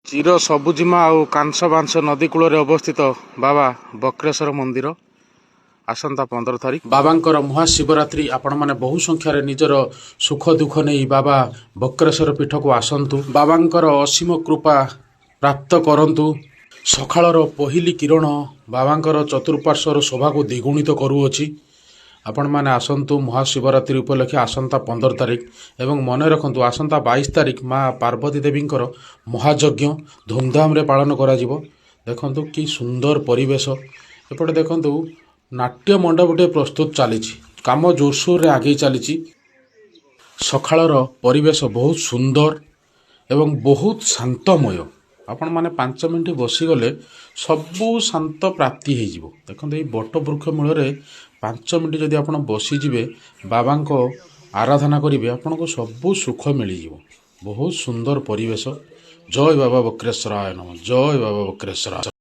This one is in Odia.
ଚିର ସବୁଜିମା ଆଉ କାଂସ ବାଂଶ ନଦୀ କୂଳରେ ଅବସ୍ଥିତ ବାବା ବକ୍ରେଶ୍ୱର ମନ୍ଦିର। ଆସନ୍ତା 15 ତାରିଖ ବାବାଙ୍କର ମହାଶିବରାତ୍ରି। ଆପଣମାନେ ବହୁ ସଂଖ୍ୟାରେ ନିଜର ସୁଖ ଦୁଃଖ ନେଇ ବାବା ବକ୍ରେଶ୍ୱର ପୀଠକୁ ଆସନ୍ତୁ, ବାବାଙ୍କର ଅସୀମ କୃପା ପ୍ରାପ୍ତ କରନ୍ତୁ। ସକାଳର ପହିଲି କିରଣ ବାବାଙ୍କର ଚତୁଃପାର୍ଶ୍ୱର ଶୋଭାକୁ ଦ୍ୱିଗୁଣିତ କରୁଅଛି। ଆପଣମାନେ ଆସନ୍ତୁ ମହାଶିବରାତ୍ରି ଉପଲକ୍ଷେ ଆସନ୍ତା 15 ତାରିଖ। ଏବଂ ମନେ ରଖନ୍ତୁ, ଆସନ୍ତା 22 ତାରିଖ ମା ପାର୍ବତୀ ଦେବୀଙ୍କର ମହାଯଜ୍ଞ ଧୁମଧାମରେ ପାଳନ କରାଯିବ। ଦେଖନ୍ତୁ କି ସୁନ୍ଦର ପରିବେଶ। ଏପଟେ ଦେଖନ୍ତୁ, ନାଟ୍ୟ ମଣ୍ଡପଟିଏ ପ୍ରସ୍ତୁତ ଚାଲିଛି, କାମ ଜୋରସୋରରେ ଆଗେଇ ଚାଲିଛି। ସକାଳର ପରିବେଶ ବହୁତ ସୁନ୍ଦର ଏବଂ ବହୁତ ଶାନ୍ତମୟ। ଆପଣମାନେ 5 ମିନିଟ୍ ବସିଗଲେ ସବୁ ଶାନ୍ତ ପ୍ରାପ୍ତି ହେଇଯିବ। ଦେଖନ୍ତୁ, ଏଇ ବଟ ବୃକ୍ଷ ମୂଳରେ 5 ମିନିଟ୍ ଯଦି ଆପଣ ବସିଯିବେ, ବାବାଙ୍କ ଆରାଧନା କରିବେ, ଆପଣଙ୍କୁ ସବୁ ସୁଖ ମିଳିଯିବ। ବହୁତ ସୁନ୍ଦର ପରିବେଶ। ଜୟ ବାବା ବକ୍ରେଶ୍ୱରାୟ ନମଃ। ଜୟ ବାବା ବକ୍ରେଶ୍ୱର।